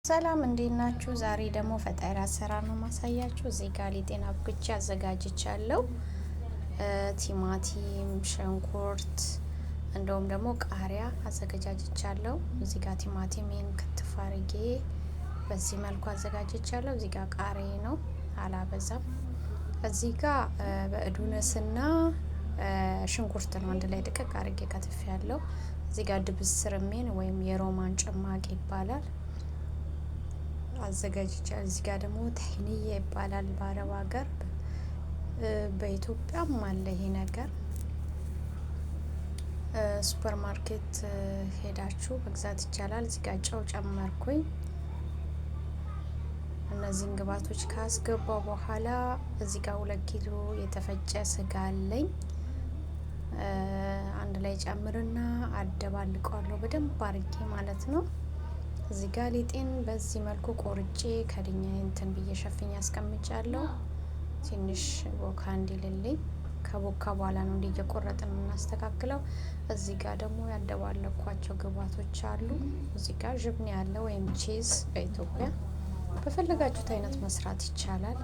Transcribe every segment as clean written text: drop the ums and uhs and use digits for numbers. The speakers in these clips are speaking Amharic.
ሰላም፣ እንዴት ናችሁ? ዛሬ ደግሞ ፈጣሪ አሰራር ነው ማሳያችሁ። እዚህ ጋር ሊጤን አብኩቼ አዘጋጅቻለሁ። ቲማቲም፣ ሽንኩርት እንደውም ደግሞ ቃሪያ አዘገጃጅቻለሁ። እዚህ ጋር ቲማቲሜን ክትፍ አርጌ በዚህ መልኩ አዘጋጅቻለሁ። እዚህ ጋር ቃሪያ ነው፣ አላበዛም። እዚህ ጋር በእዱነስና ሽንኩርት ነው አንድ ላይ ድቅቅ አርጌ ከትፍ ያለው። እዚህ ጋር ድብስ ርሜን ወይም የሮማን ጭማቂ ይባላል አዘጋጅቻ። እዚህ ጋር ደግሞ ተህንያ ይባላል በአረብ ሀገር፣ በኢትዮጵያም አለ ይሄ ነገር። ሱፐር ማርኬት ሄዳችሁ መግዛት ይቻላል። እዚህ ጋር ጨው ጨመርኩኝ። እነዚህን ግብአቶች ካስገባው በኋላ እዚህ ጋር 2 ኪሎ የተፈጨ ስጋ አለኝ። አንድ ላይ ጨምርና አደባልቀዋለሁ በደንብ አርጌ ማለት ነው። እዚህ ጋር ሊጤን በዚህ መልኩ ቆርጬ ከድኛ እንትን ብዬ ሸፍኜ አስቀምጫለሁ። ትንሽ ቦካ እንዲልልኝ ከቦካ በኋላ ነው እንዲህ እየቆረጥን የምናስተካክለው። እዚህ ጋር ደግሞ ያደባለኳቸው ግብአቶች አሉ። እዚህ ጋር جبنة ያለ ወይም cheese፣ በኢትዮጵያ በፈለጋችሁት አይነት መስራት ይቻላል።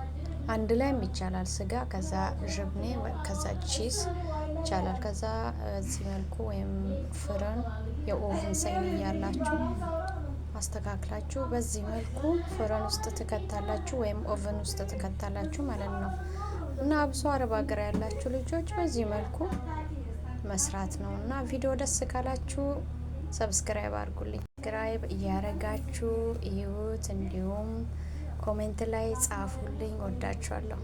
አንድ ላይም ይቻላል። ስጋ ከዛ جبنة ከዛ cheese ይቻላል። ከዛ በዚህ መልኩ ወይም فرن የ oven صينية ያላችሁ አስተካክላችሁ በዚህ መልኩ فرن ውስጥ ትከታላችሁ ወይም oven ውስጥ ትከታላችሁ ማለት ነው። እና አብሶ አረብ ሀገር ያላችሁ ልጆች በዚህ መልኩ መስራት ነው። እና ቪዲዮ ደስ ካላችሁ subscribe አድርጉልኝ። Subscribe እያረጋችሁ እዩት፣ እንዲሁም comment ላይ ጻፉልኝ። ወዳችኋለሁ።